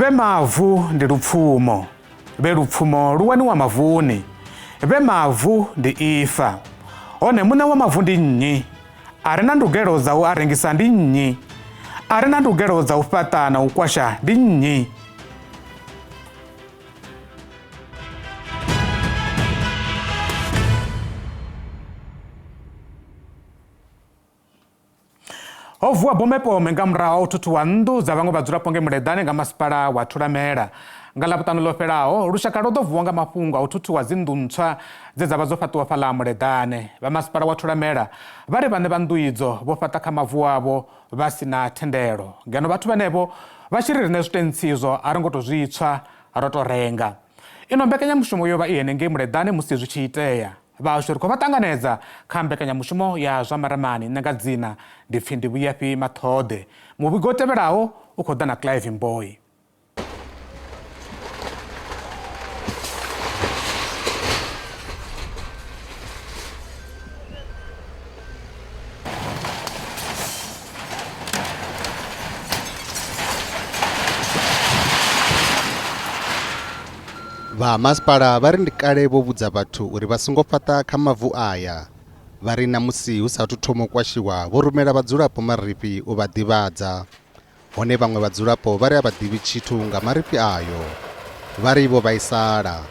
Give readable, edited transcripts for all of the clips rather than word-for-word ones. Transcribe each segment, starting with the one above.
Vhe mavu ndi lupfumo, vhe lupfumo lu waniwa mavuni, vhe mavu ndi ifa. Hone muṋe wa mavu ndi nnyi? A re na ndugelo dza u a rengisa ndi nnyi? A re na ndugelo dza u fhaṱa na u kwasha ndi nnyi? Ho vuwa bomepome nga murahu ha u thuthuwa nnḓu dza vhaṅwe vhadzulapo ngei Muleḓane nga masipala wa Thulamela. Nga Ḽavhuṱanu ḽo fhelaho, lushaka lwo ḓo vuwa nga mafhungo a u thuthuwa dzinnḓu ntswa dze dza vha dzo fhaṱiwa fhaḽa Muleḓane. Vha masipala wa Thulamela vha ri vhaṋe vha nnḓu idzo vho fhaṱa kha mavu avho vha si na thendelo, ngeno vhathu vhenevho vha tshi ri riṋe zwitentsi izwo a ro ngo tou zwi tswa, ro tou renga. Ino mbekanyamushumo yo vha i henengei Muleḓane musi zwi tshi itea. Vhahashu ri khou vha ṱanganedza kha mbekanyamushumo ya zwa maramani. Nṋe nga dzina ndi pfi ndi Vhuyafhi Maṱhode. Muvhigo u tevhelaho u khou ḓa na Clive Mboyi. Vha masipala vha ri ndi kale vho vhudza vhathu uri vha songo fhaṱa kha mavu aya. Vha ri na musi hu sa athu thoma u kwashiwa vho rumela vhadzulapo marifhi u vha ḓivhadza. Hone vhaṅwe vhadzulapo vha ri a vha ḓivhi tshithu nga marifhi ayo. Vha ri vho vhaisala.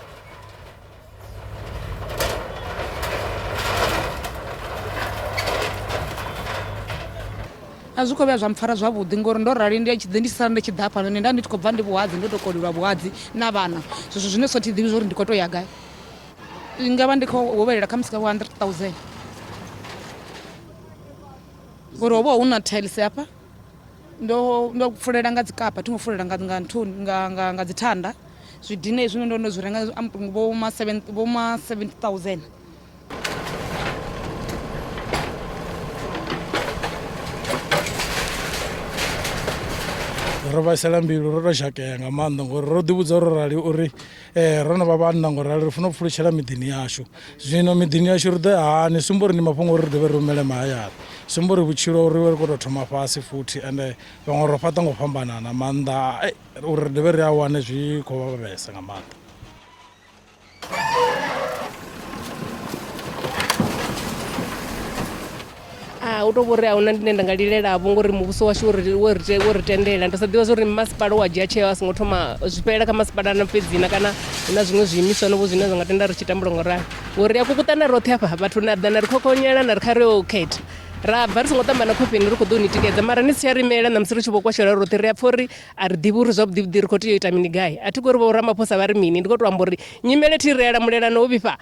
A zwi khou vhuya zwa mpfara zwavhuḓi ngori ndo rali ndi tshi ḓi ndi sala ndi tshi ḓa hafhanoni nda ndi tshi khou bva ndi vhuhadzi ndo to kolelwa vhuhadzi na vhana zwithu zwine so thi ḓivhi zwori ndi khou to ya gai ndi nga vha ndi khou hovhelela kha musi kha vho 100,000 ngori ho vha hu na tiles hafha ndo ndo fulela nga dzikapa thi ngo fulela nga nga nthuni nga nga nga dzi thanda zwidina hezwi ndo ndo zwi renga vho ma 7 vho ma 70,000. Ro vhaisala mbilu ro to zhakea nga maanḓa ngori ro ḓi vhudza ro rali uri ro no vha vhanna ngo rali ri funa u pfulutshela miḓini yashu zwino miḓini yashu ri ḓo ya hani zwi amba uri ndi mafhungo uri ri dovhe ri humele mahayani zwi amba uri vhutshilo ri vhe ri khou tou thoma fhasi futhi ende vhaṅwe ro fhaṱa ngo fhambanana maanḓa uri ri dovhe ri a wane zwi khou vhavhesa nga maanḓa. A hu to vhori a huna ndine nda nga lilela vho ngori muvhuso washu wo ri wo ri wo ri tendela ndo sa ḓivha zwori masipala wa dzhia tsheo a songo thoma zwi fhelela kha masipala na fhedzi na kana hu na zwiṅwe zwiimiswa novho zwine zwa nga tenda ri tshi tambula ngo ralo ngori ri a kukutana roṱhe hafha vhathu na ḓa na ri khokhonyela na ri kha ri yo khetha ra bva ri songo tamba na khofheni ri khou ḓo ni tikedza mara ni si tsha ri imelela ṋamusi ri tshi vho kwashela roṱhe ri a pfha uri a ri ḓivhi uri zwavhuḓi vhuḓi ri khou tea u ita mini gai a thi khou ri vho Ramaphosa vha ri mini ndi khou tou amba uri nyimele thi ri a lamulelana ho vhifha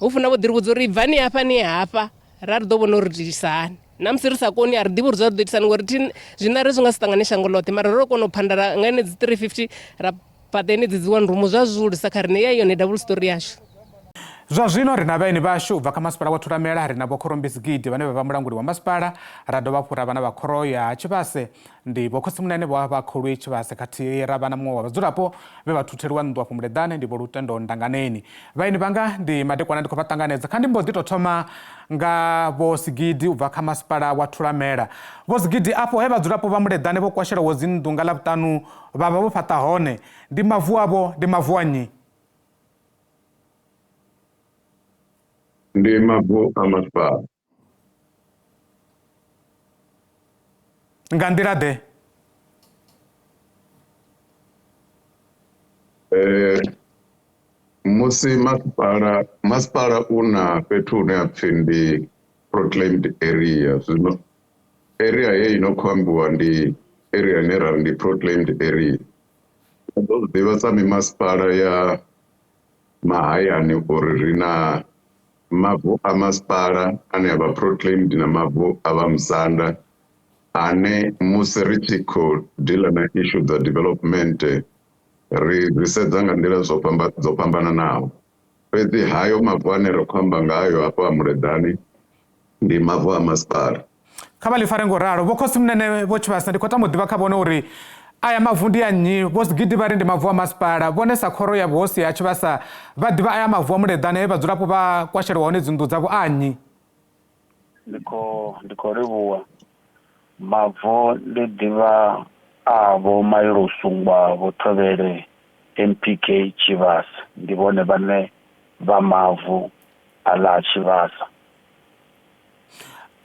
hu funa vho ḓi ri vhudza uri bvani hafha ni ye hafha ra ri ḓo vhona uri ri itisa hani na musi ri sa koni a ri ḓivhi uri zwa ri ḓo itisa hani ngori thi zwinare zwi nga si ṱangane shango ḽoṱhe mara ro kona u phandela nga henedzi 350 ra fhaṱa henedzi dzi one room zwa zwi zwihulusa kha riṋe ya yone double story yashu. Zwa zwino ri na vhaeni vhashu u bva kha masipala wa Thulamela, ri na Vho Khorombisi Gidi vhane vha vha mulanguli wa masipala, ra dovha hafhu ra vha na vha khoro ya Tshivhase Ndi Vho Khotsimunene Vho Vha Kholwi Tshivhase khathihi ra vha na muṅwe wa vhadzulapo vhe vha thutheliwa nnḓu afho Muleḓane ndi Vho Lutendo Ndanganeni. Vhaeni vhanga ndi madekwana ndi khou vha ṱanganedza. Kha ndi mbo ḓi tou thoma nga Vho Sigidi u bva kha masipala wa Thulamela. Vho Sigidi afho he vhadzulapo vha Muleḓane vho kwashelwaho dzinnḓu nga Ḽavhuṱanu vha vha vho fhaṱa hone ndi mavu avho ndi mavu a nnyi? Ndi mavu a masipala. Nga nḓila ḓe? Musi masipala masipala u na fhethu hune ha pfhi ndi proclaimed area zwino area heyi ino khou ambiwa ndi area ine ra ri ndi proclaimed area. Vha ḓo zwi ḓivha sa mimasipala ya mahayani uri ri na mavu a masipala ane a vha proclaimed na mavu a vha musanda ane musi ri tshi khou dealer na issue dza development ri ri sedza nga nḓila zwo fhamba dzo fhambananaho fhedzi hayo mavu ane ra khou amba ngayo hafho a Muleḓane ndi mavu a masipala. Kha vha ḽi fare ngo ralo. Vho Khosi-Munene Vho Tshivhasa, ndi khou tama u ḓivha kha vhone uri aya mavu ndi a nnyi. Vho Sigidi vha ri ndi mavu a masipala. Vhone sa khoro ya vhuhosi ha Tshivhasa vha ḓivha aya mavu a Muleḓane he vhadzulapo vha kwashelwa hone dzinnḓu dzavho a nnyi? Ndi khou ndi khou livhuwa. Mavu ndi ḓivha A Vho Mailosungwa Vho Thovhele MPK Tshivhasa ndi vhone vhane vha mavu a ḽa Tshivhasa.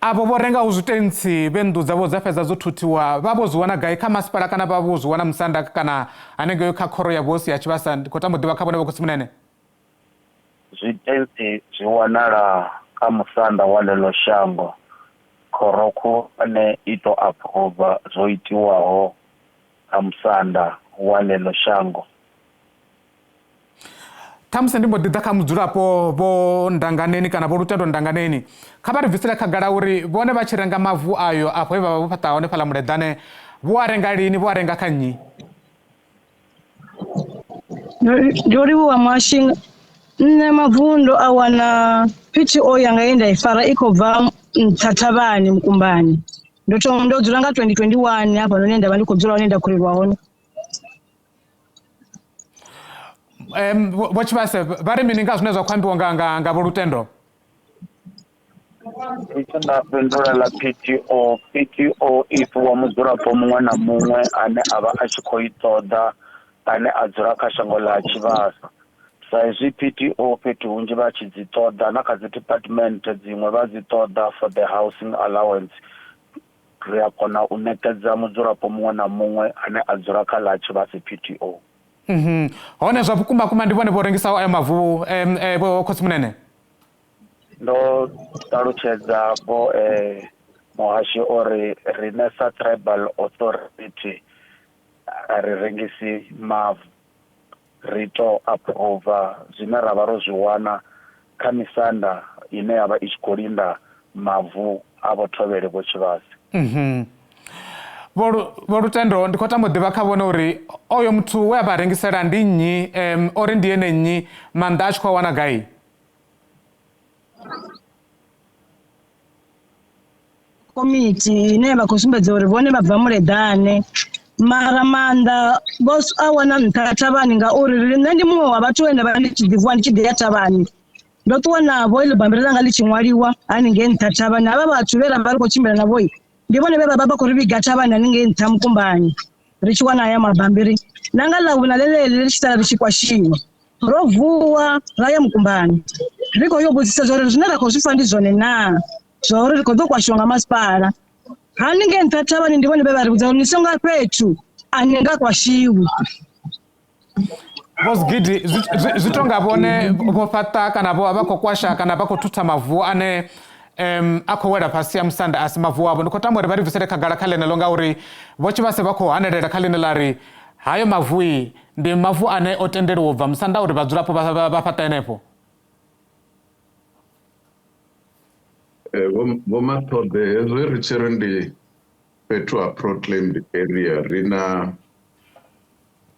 Avho vho rengaho zwitentsi vhe nnḓu dzavho dza fhedza dzo thuthiwa vha vho zwi wana gai, kha masipala kana vha vho zwi wana musanda kana hanengei kha khoro ya vhuhosi ya Tshivhasa? Ndi khou tama u ḓivha kha vhone vho khotsimunene. Zwitentsi zwi wanala kha musanda wa ḽeḽo shango. Khoro khulwane i tou aphuruva zwo itiwaho kha musanda wa ḽeḽo shango. Ṱhamusi ndi mbo ḓi ḓa kha mudzulapo Vho Ndanganeni kana Vho Lutendo Ndanganeni. Kha vha ri bvisele khagala uri vhone vha tshi renga mavu ayo afho he vha vha vho fhaṱa hone fhaḽa Muleḓane, vho a renga lini, vho a renga kha nnyi? Ndo livhuwa muhashi, nṋe mavu ndo a wana PTO yanga ye nda i fara i khou bva nṱha thavhani mukumbani. Ndo thoma ndo dzula nga 2021 hafhanoni he nda vha ndi khou dzula hone nda khulelwa hone. Vho Tshivhase vha ri mini nga zwine zwa khou ambiwa nga nga nga Vho Lutendo? Ndi tshi nga fhindula ḽa PTO, PTO i fhiwa mudzulapo muṅwe na muṅwe ane a vha a tshi khou i ṱoḓa ane a dzula kha shango ḽa Tshivhasa. Sa izwi PTO fhethu hunzhi vha tshi dzi ṱoḓa na kha dzi department dziṅwe vha dzi ṱoḓa for the housing allowance, ri a kona u ṋekedza mudzulapo muṅwe na muṅwe ane a dzula kha ḽa Tshivhase PTO. Hone zwa vhukuma kuma ndi vhone vho rengisaho ayo mavu vho khotsimunene? Ndo ṱalutshedza vho muhashi uri riṋe sa tribal authority a ri rengisi mavu, ri to aphuruva zwine ra vha ro zwi wana kha misanda ine ya vha i tshi khou linda mavu a Vho Thovhele Vho Tshivhase. Vho Lutendo, ndi khou tama u ḓivha kha vhone uri oyo muthu we a vha rengisela ndi nnyi, o ri ndi ene nnyi, maanḓa a tshi khou a wana gai? Komiti ine vha khou sumbedza uri vhone vha bva Muleḓane mara maanḓa vho a wana nṱha thavhani ngauri nṋe ndi muṅwe wa vhathu vhe nda vha ndi tshi ḓi vuwa ndi tshi ḓi ya thavhani ndo ṱuwa navho iḽo bammbiri ḽanga ḽi tshi ṅwaliwa haningei nṱha thavhani havha vhathu vhe ra vha ri khou tshimbila navho ndi vhone vhe vha vha vha khou ri vhiga thavhani haningei nṱha mukumbani ri tshi wana haya mabammbiri na nga ḽavhuna ḽeḽeḽi ri tshi sala ri tshi kwashiwa. Ro vuwa ra ya mukumbani ri khou yo vhudzisa zwa uri zwine ra khou zwi pfa ndi zwone naa zwa uri ri khou ḓo kwashiwa nga masipala. Haningei nṱha thavhani ndi vhone vhe vha ri vhudza uri ni songo ya fhethu a ni nga kwashiwi. Vho Zwigidi, zwi tou nga vhone vho fhaṱa kana vho vha khou kwasha kana vha khou thutha mavu ane a khou wela fhasi ha musanda a si mavu avho. Ndi khou tama uri vha ri bvisele khagala kha ḽeneḽo ngauri Vho Tshivhase vha khou hanelela kha ḽine ḽa ri hayo mavu ndi mavu ane o tendeliwa u bva musanda uri vhadzulapo vha fhaṱe henefho. Vho Mathode, hezwi ri tshi ri ndi fhethu ha proclaimed area ri na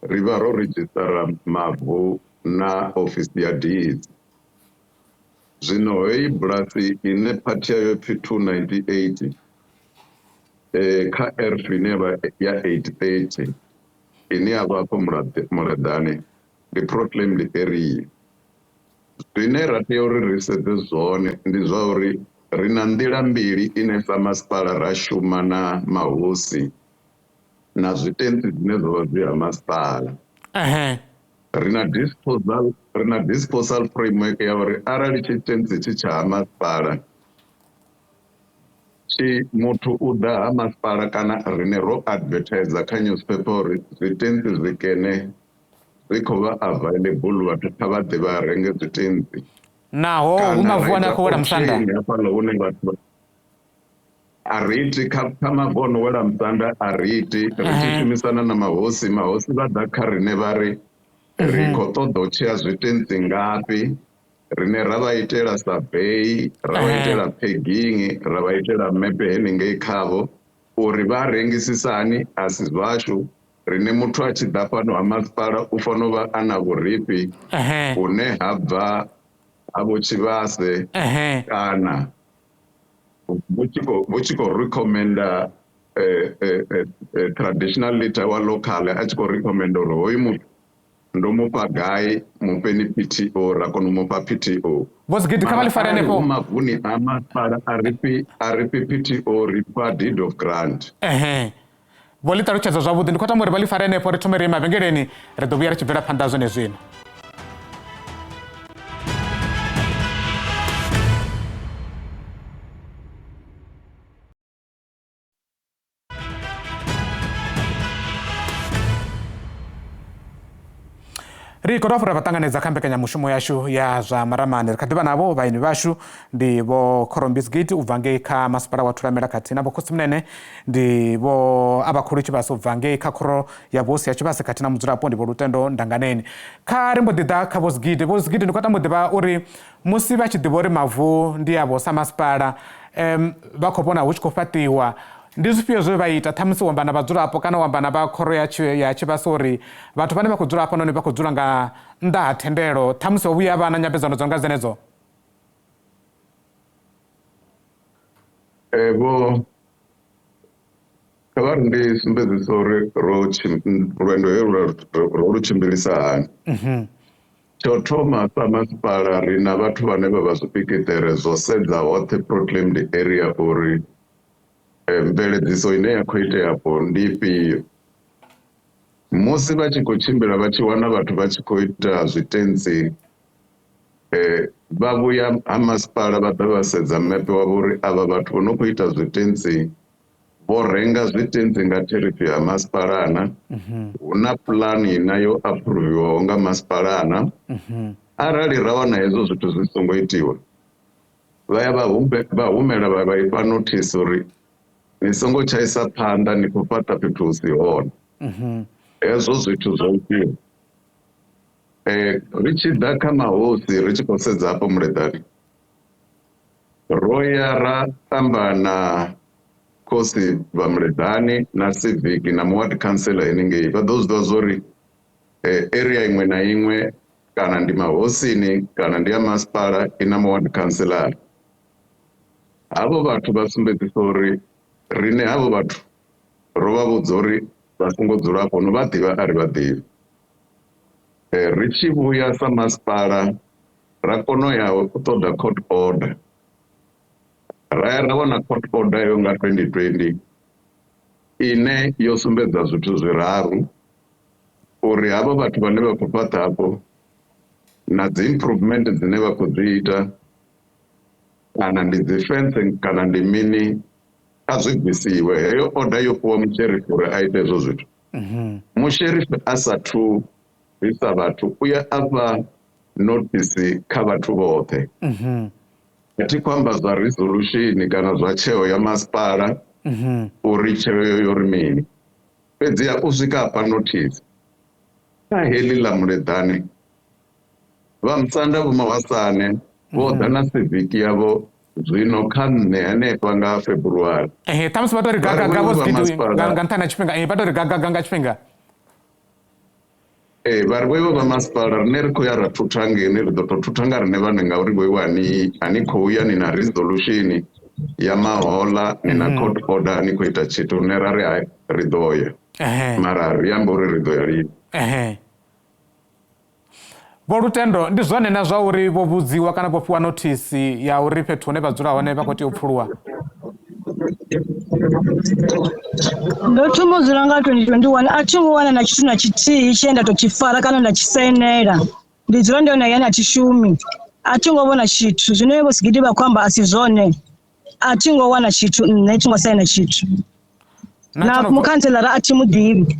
ri vha ro redzhisitara mavu na ofisi ya deeds. Zwino heyi bulasi ine phathi yayo pfi 298 kha erf ine ya vha ya 830 ine ya vha afho Muleḓane ndi proclaimed area. Zwine ra tea uri ri sedze zwone ndi zwa uri ri na nḓila mbili ine sa masipala ra shuma na mahosi na zwitentsi zwine zwa vha zwi ha masipala. Ri na disposal, ri na disposal framework ya uri arali tshitentsi tshi tsha ha masipala Tshi muthu u ḓa ha masipala kana riṋe ro advertiser kha newspaper uri zwitentsi zwikene zwi khou vha available vhathu kha vha ḓe vha renge zwitentsi. Naho hu Kana ra mavu ane ita a khou wela musanda. auction hafhaḽa hune vhathu a ri iti kha kha mavu o no wela musanda a ri iti ri tshi shumisana na mahosi mahosi vha ḓa kha riṋe vha ri ri khou ṱoḓa u tshea zwitentsi ngafhi Riṋe ra vha itela survey, ra vha itela pegging, ra vha itela mepe henengei khavho uri vha rengisisa hani a si zwashu. Riṋe muthu a tshi ḓa fhano ha masipala u fanela u vha a na vhurifhi hune ha bva ha Vho Tshivhase kana vhu tshi khou recommenda traditional leader wa local a tshi khou recommenda uri hoyu muthu Ndo mu fha gai, mu fheni PTO, ra kona u mu fha PTO. Vho Sigidi, kha vha ḽi fare Mara arali henefho. hu mavuni a masipala a ri fhi, a ri fhi PTO, ri fha deed of grant. Ehe. Vho ḽi ṱalutshedza zwavhuḓi. Ndi khou tama uri vha ḽi fare henefho, ri thome ri ye mavhengeleni, ri ḓo vhuya ri tshi bvela phanḓa zwenezwino. Ri khou dovha ra vha ṱanganedza kha mbekanyamushumo yashu ya zwa maramani. Ri kha ḓivha navho vhaeni vhashu ndi vho Khorombisgate u bva ngei kha masipala wa Thulamela khathihi na vho Khotsimunene ndi vho Avhakhulu Tshivhase u bva ngei kha khoro ya vhuhosi ya Tshivhase khathihi na mudzulapo ndi vho Lutendo Ndanganeni. Kha ri mbo ḓi ḓa kha vho Zigidi. Vho Zigidi, ndi khou tama u ḓivha uri musi vha tshi ḓivha uri mavu ndi avho sa masipala, vha khou vhona hu tshi khou fhaṱiwa, ndi zwifhio zwe vha ita? Ṱhamusi u amba na vhadzulapo kana u amba na vha khoro ya ya Tshivhase uri vhathu vhane vha khou dzula hafhanoni vha khou dzula nga nnḓa ha thendelo, ṱhamusi ho vhuya vha na nyambedzano dzo nga dzenedzo? Vho kha vha ri ndi sumbedzisa uri ro lwendo helu ro lu tshimbilisa hani. Tsha u thoma sa masipala ri na vhathu vhane vha vha zwipikiṱere zwo sedza hoṱhe proclaimed area uri mveledziso ine ya khou itea afho ndi ifhio. Musi vha tshi khou tshimbila vha tshi wana vhathu vha tshi khou ita zwitentsi, vha vhuya ha masipala vha ḓa vha sedza mepe wavho uri avha vhathu vho no khou ita zwitentsi vho renga zwitentsi nga therifi ya masipala na, hu na pulani na yo aphuruviwaho nga masipala na. Arali ra wana hezwo zwithu zwi songo itiwa, vha ya vha humela vha vha ifha nothisi uri ni songo tshaisa phanḓa, ni khou fhaṱa fhethu hu si hone. Hezwo zwithu zwo itiwa. Ri tshi ḓa kha mahosi ri tshi khou sedza hafho Muleḓane, ro ya ra amba na khosi vha Muleḓane na civic na muward councillor henengei, vha ḓo zwi ḓivha zwori area iṅwe na iṅwe kana ndi mahosini kana ndi ya masipala i na muward councillor. Havho vhathu vha sumbedzisa uri riṋe havho vhathu ro vha vhudza uri vha songo dzula hafho, no vha ḓivha a ri vha ḓivhi. Ri tshi vhuya sa masipala ra kona u ya u ṱoḓa court order, ra ya ra wana court order yo nga 2020 ine yo sumbedza zwithu zwiraru, uri havho vhathu vhane vha khou fhaṱa hafho na dzi improvement dzine vha khou dzi ita kana ndi dzi fencing kana ndi mini, a zwi bvisiwe. Heyo order yo fhiwa musherifi uri a ite hezwo zwithu. Musherifi a sathu bvisa vhathu u ya a fha nothisi kha vhathu vhoṱhe. A thi khou amba zwa resolution kana zwa tsheo ya masipala uri tsheo yo ri mini, fhedziha u swika hafha nothisi. Kha heḽi ḽa Muleḓane, vha Musanda Vho Mahwasane vho ḓa na civic yavho zwino kha nṋe hanefha nga February. Ṱhamusi vha tou ri gagaga vho Zigidi nga nṱhani ha tshifhinga, vha tou ri gagaga nga tshifhinga. Vha ri vhoiwe vha masipala riṋe ri khou ya ra thutha ngeni, ri ḓo tou thutha nga riṋe vhane ngauri vhoiwe a ni khou ya ni na resolution ya mahoḽa, ni na court order, a ni khou ita tshithu. Riṋe ra ri hai ri ḓo ya, mara ri amba uri ri ḓo ya lini. Vho Lutendo, ndi zwone na zwa uri vho vhudziwa kana vho fhiwa nothisi ya uri fhethu hune vha dzula hone vha khou tea u pfuluwa? Ndo thoma u dzula nga 2021, a thi ngo wana na tshithu na tshithihi tshine nda tou tshi fara kana nda tshi sainela. Ndi dzula ndi hone hayani a thi shumi, a thi ngo vhona tshithu. Zwine Vho Sigidi vha khou amba a si zwone, a thi ngo wana tshithu nṋe, thi ngo saina tshithu. Na mukhantselara a thi mu ḓivhi.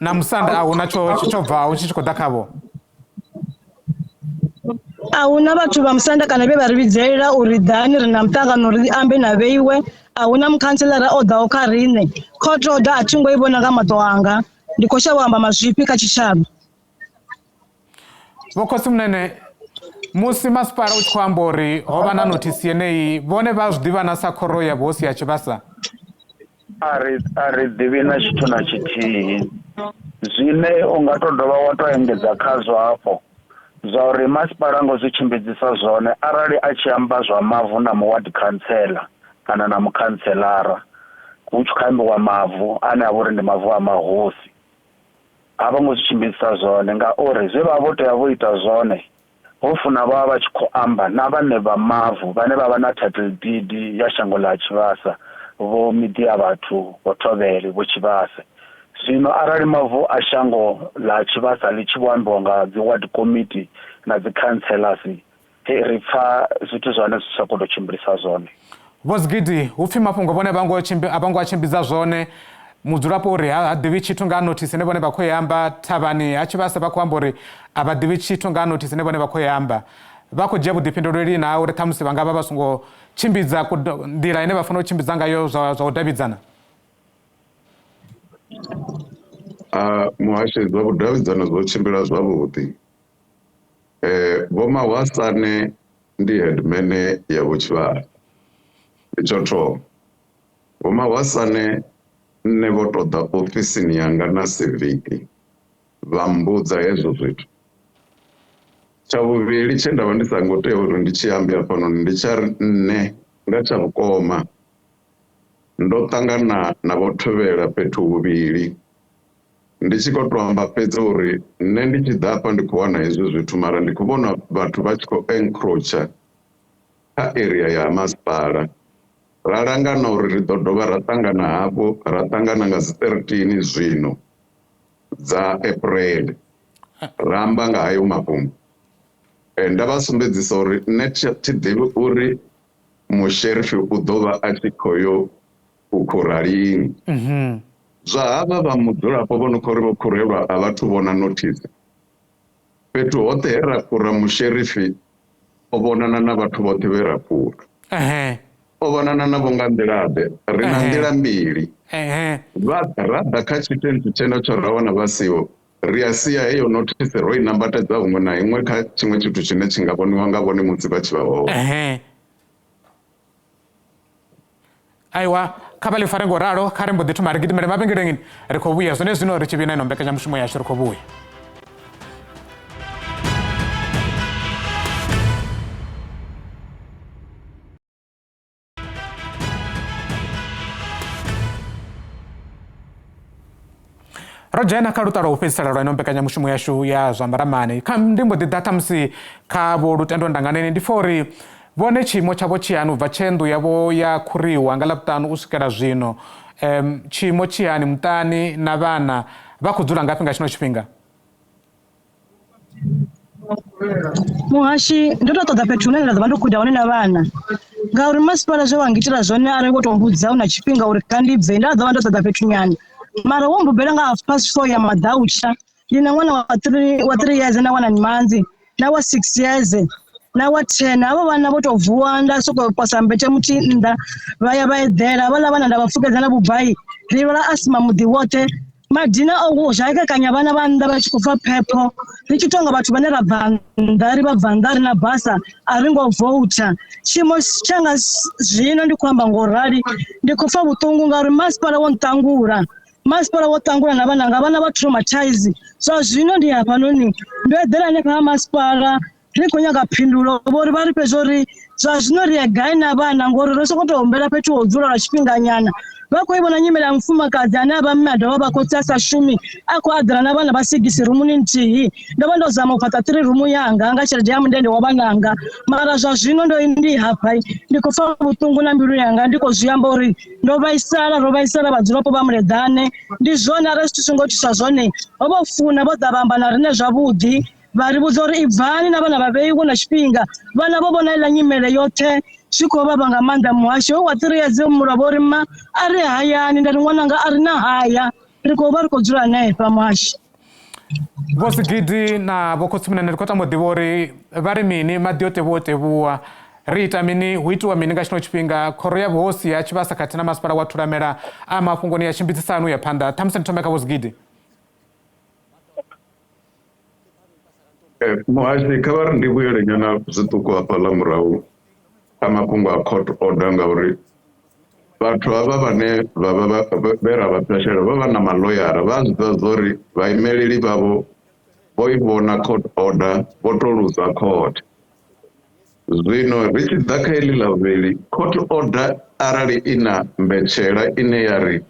Na musanda a huna tsho tsho bvaho tshi tshi khou ḓa khavho? A huna vhathu vha musanda kana vhe vha ri vhidzelela uri ḓani ri na muṱangano ri ambe na vheiwe. A huna mukhantselara o ḓaho kha riṋe. Court order a thi ngo i vhona nga maṱo anga. Ndi khou shavha u amba mazwifhi kha tshitshavha. Vho Khotsimunene, musi masipala u tshi khou amba uri ho vha na nothisi yeneyi, vhone vha zwi ḓivha na sa khoro ya vhuhosi ya Tshivhasa? A ri a ri ḓivhi na tshithu na tshithihi. Zwine u nga to dovha wa to engedza khazwo hafho zwa uri masipala ngo zwi tshimbidzisa zwone arali a tshi amba zwa mavu na muward councillor kana na mukhantselara hu tshi khou ambiwa mavu ane a vha uri ndi mavu a mahosi, a vho ngo zwi tshimbidzisa zwone ngauri zwe vha vho tea vho ita zwone ho funa vha vha tshi khou amba na vhaṋe vha mavu vhane vha vha na title deed ya shango ḽa Tshivhasa. Vho miḓi ya vhathu Vho Thovhele Vho Tshivhase. Zwino arali mavu a shango ḽa Tshivhasa ḽi tshi vho ambiwa nga dzi ward committee na dzi councillors, hei ri pfa zwithu zwa hone zwi sa khou tou tshimbilisa zwone. Vho Zigidi, hu pfi mafhungo vhone a vho ngo a tshimbidza zwone. Mudzulapo uri ha ḓivhi tshithu nga ha nothisi ine vhone vha khou i amba. Thavhani ha Tshivhase vha khou amba uri a vha ḓivhi tshithu nga ha nothisi ine vhone vha khou i amba. Vha khou dzhia vhuḓifhinduleli naa uri ṱhamusi vha nga vha vha songo tshimbidza nḓila ine vha fanela u tshimbidza ngayo zwa u davhidzana? Muhashi, zwa vhudavhidzano zwo tshimbila zwavhuḓi. Vho Mahwasane ndi headman ya Vho Tshivhase, ndi tsho thoma. Vho Mahwasane nṋe vho tou ḓa ofisini yanga na civic vha mmbudza hezwo zwithu. Tsha vhuvhili tshe nda vha ndi sa ngo tea uri ndi tshi ambe hafhanoni ndi tsha ri nṋe nga tsha vhukoma ndo ṱangana na Vho Thovhela fhethu huvhili ndi tshi khou tou amba fhedzi uri nṋe ndi tshi ḓa hafha ndi khou wana hezwi zwithu mara ndi khou vhona vhathu vha tshi khou encroacher kha area ya masipala. Ra langana uri ri ḓo dovha ra ṱangana hafhu, ra ṱangana nga dzi 13 zwino dza April ra amba nga hayo mafhungo. Nda vha sumbedzisa uri nṋe thi ḓivhi uri musherifi u ḓo vha a tshi khou yo u khura lini. Zwa havha vha mudzulapo vho no khou ri vho khurelwa a vhathu vhona nothisi. Fhethu hoṱhe he ra fhura musherifi o vhonana na vhathu vhoṱhe vhe ra fhura. O vhonana navho nga nḓila-ḓe? Ri na nḓila mbili. Vha ra ḓa kha tshitentsi tshenetsho ra wana vha siho, ri a sia heyo nothisi ro i nambatedza huṅwe na hiṅwe kha tshiṅwe tshithu tshine tshi nga vhoniwa nga vhone musi vha tshi vha hone. Aiwa, kha vha ḽi fare ngo ralo, kha ri mbo ḓi thoma ri gidimele mavhengeleni, ri khou vhuya zwone zwino ri tshi vhina ino mbekanyamushumo yashu, ri khou vhuya. Ro dzhena kha luṱa lwa u fhedzisela lwa ino mbekanyamushumo yashu ya zwa maramani. Kha ndi mbo ḓi ḓa ṱhamusi kha Vho Lutendo Ndanganeni, ndi pfa uri vhone tshiimo tshavho tshi hani u bva tshe nnḓu yavho ya khuriwa nga Ḽavhuṱanu u swikela zwino. Tshiimo tshi hani muṱani na vhana vha khou dzula ngafhi nga tshino tshifhinga? Muhashi ndo to ṱoḓa fhethu hune nda ḓo vha ndo khuda hone na vhana ngauri masipala zwe wa ngitela zwone arali wo to mbudza hu na tshifhinga uri kha ndi bve nda ḓo vha ndo ṱoḓa fhethu nyana mara wo mbubela nga half past 4 ya maḓautsha ndi na ṅwana wa 3 wa 3 years na wana manzi na wa 6 years na wa 10 havho vhana vho to vuwa nda soko posa mbete muthihi nnḓa vha ya vha eḓela havhaḽa vhana nda vha fukedza na vhubai ri lwala asma muḓi woṱhe Madina o zhakekanya vhana vha nnḓa vha tshi khou pfa phepho ri tshi tonga vhathu vhane ra bva nnḓa ri vha bva nnḓa ri na basa a ri ngo voutha tshiimo tshanga zwino ndi khou amba ngo rali ndi khou pfa vhuṱungu ngauri masipala wo nṱangula masipala wo ṱangula na vhananga vhana vha traumatize zwa zwino ndi hafhanoni ndo eḓela hanefha ha masipala Ri khou nyaga phindulo vho ri vha ri fhe zwo ri zwa zwino ri ya gai na vhana ngori ro sokou tou humbela fhethu ho dzula lwa tshifhinganyana. Vha khou i vhona nyimele ya mufumakadzi ane a vha mme a dovha vha khotsi a sa shumi a khou aḓela na vhana vha sigisi rumuni nthihi. Ndo vha ndo zama u fhaṱa three rumu yanga nga tshelede ya mundende wa vhananga mara zwa zwino ndo ndi hafha ndi khou pfa vhuṱungu na mbilu yanga ndi khou zwi amba uri ndo vhaisala ro vhaisala vhadzulapo vha Muleḓane. Ndi zwone arali zwithu zwi songo itiswa zwone ho vha u funa vho ḓa vha amba na riṋe zwavhuḓi Vha ri vhudza uri ibvani na vhana vha vheiwe na tshifhinga. Vhana vho vhona iḽa nyimele yoṱhe zwi khou vhavha nga maanḓa. Muhasho we wa three years mulovha uri mma a ri hayani nda ri ṅwananga a ri na haya ri khou vha ri khou dzula hanefha muhashi. Vho Sigidi na Vho Khotsimunene ri khou tama u ḓivha uri vha ri mini, maḓi o tevhuwa o tevhuwa. Ri ita mini, hu itiwa mini nga tshino tshifhinga? Khoro ya vhuhosi ya Tshivhasa khathihi na masipala wa Thulamela a mafhungoni ya tshimbidzisa hani u ya phanḓa? Ṱhamusi ndi thome kha Vho Sigidi. Eh, muhashi kha vha ri ndi vhuyele nyana zwiṱuku hafhaḽa murahu kha mafhungo a court order ngauri vhathu havha vhane vha vha vhe ra vha pheshela vha vha na maloyara vha zwi ḓivha zwa uri vhaimeleli vhavho vho i vhona court order vho to luza court. Zwino ri tshi ḓa kha heḽi ḽa vhuvhili court order arali i na mbetshela ine ya ri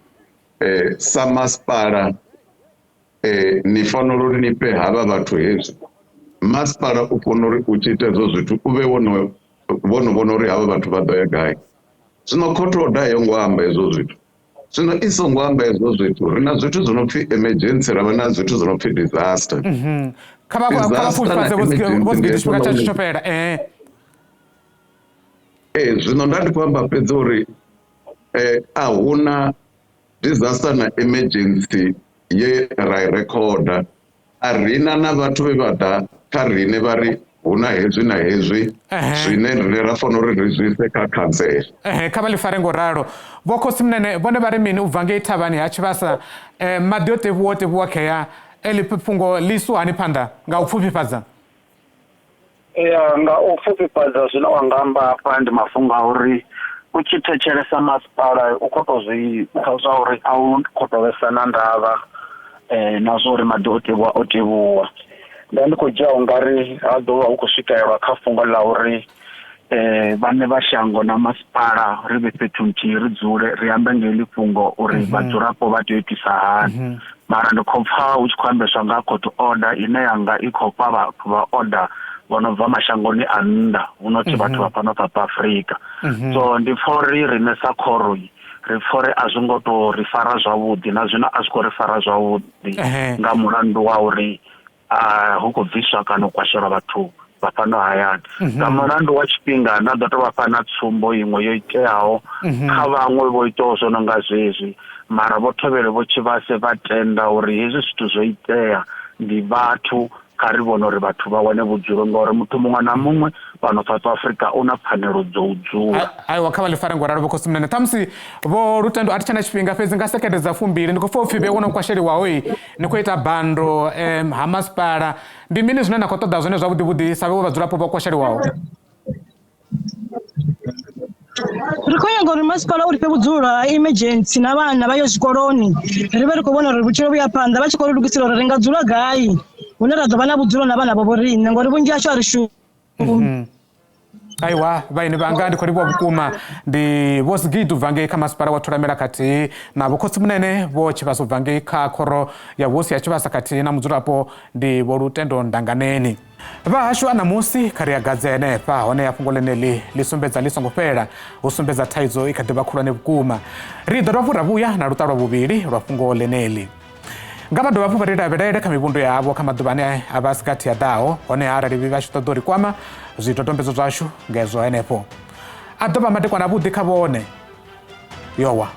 eh, sa masipala eh, ni fanela uri ni fhe havha vhathu hezwi masipala u funa uri u tshi ita hezwo zwithu u vhe wo no vhona uri havha vhathu vha ḓo ya gai. Zwino court order a yo ngo amba hezwo zwithu. Zwino i songo amba hezwo zwithu, ri na zwithu zwo no pfi emergency, ra vha na zwithu zwo no pfi disaster. Kha vha kha vha pfufhifhadze Vho Sigidi, tshifhinga tshashu tsho fhela. Ee, zwino nda ndi khou amba fhedzi uri a huna disaster na emergency ye ra i rekhoda. A rina na vhathu vhe vha ḓa kha riṋe vha ri hu na hezwi na hezwi zwine rine ra fanela uri ri zwi ise kha khantsela. Ehe, kha vha ḽi fare ngo ralo. Vho Khotsimunene vhone vha ri mini u bva ngei thavhani ha Tshivhasa? Maḓi o tevhuwa o tevhuwa khea. Eḽi fhungo ḽi iswa hani phanḓa nga u pfufhifhadza? Ya, nga u pfufhifhadza zwine wa nga amba hafha ndi mafhungo a uri u tshi thetshelesa masipala u khou tou zwi pfa zwa uri a u khou tou vhesa na ndavha na zwa uri maḓi o tevhuwa o tevhuwa. Nda ndi khou dzhia ungari ha ḓo vha hu khou swikelelwa kha fhungo ḽa uri vhaṋe vha shango na masipala ri vhe fhethu nthihi ri dzule ri ambe nga heḽi fhungo uri vhadzulapo vha tea u itisa hani. Mara ndi khou pfa hu tshi khou ambeswa nga court order ine yanga i khou fha vhathu vha order vho no bva mashangoni a nnḓa hu no pfi vhathu vha fhano South Africa. So ndi pfa uri riṋe sa khoro ri pfa uri a zwi ngo to ri fara zwavhuḓi na zwino a zwi khou ri fara zwavhuḓi nga mulandu wa uri a hu khou bviswa kana u kwashelwa vhathu vha fhano hayani. Nga mulandu wa tshifhinga nda ḓo tou vha fha na tsumbo iṅwe yo iteaho kha vhaṅwe vho itaho zwo no nga zwezwi, mara vho Thovhele Vho Tshivhase vha tenda uri hezwi zwithu zwo itea ndi vhathu, kha ri vhone uri vhathu vha wane vhudzulo ngauri muthu muṅwe na muṅwe fhano South Africa u na pfanelo dzo u dzula. Aiwa, kha vha ḽi fare ngo ralo Vho Khotsimunene. Ṱhamusi Vho Lutendo a thi tshena tshifhinga fhedzi nga sekende dza fumbili ndi khou pfa upfhi vhe wo no kwasheliwaho ni khou ita bando ha masipala. Ndi mini zwine na khou ṱoḓa zwone zwavhuḓi vhuḓi sa vhaṅwe vhadzulapo vho kwasheliwaho? Ri khou nyaga uri masipala u ri fhe vhudzulo ha emergency na vhana vha ye zwikoloni ri vhe ri khou vhona uri vhutshilo vhu ya phanḓa vha tshi khou ri lugisela uri ri nga dzula gai hune ra ḓo vha na vhudzulo na vhana vha vho riṋe ngori vhunzhi hashu a ri shumi. Aiwa vhaeni vhanga ndi khou livhuwa vhukuma ndi Vho Sigidi u bva ngei kha masipala wa Thulamela khathihi na Vho Khotsimunene Vho Tshivhasa u bva ngei kha khoro ya vhuhosi ya Tshivhasa khathihi na mudzulapo ndi Vho Lutendo Ndanganeni. Vha hashu a ṋamusi kha ri a gadze henefha hone ya fhungo ḽeneḽi ḽi sumbedza ḽi songo fhela hu sumbedza thaidzo i kha ḓi vha khulwane vhukuma. Ri ḓo dovha hafhu ra vhuya na luṱa lwa vhuvhili lwa fhungo ḽeneḽi. Nga vha dovha hafhu vha ri lavhelele kha mivhundu yavho kha maḓuvha ane a vha a si gathi a ḓaho, honeha arali vha tshi ṱoḓa u ri kwama, zwidodombedzo zwashu ngezwo henefho. A ḓo vha madekwana avhuḓi kha vhone. Yowa.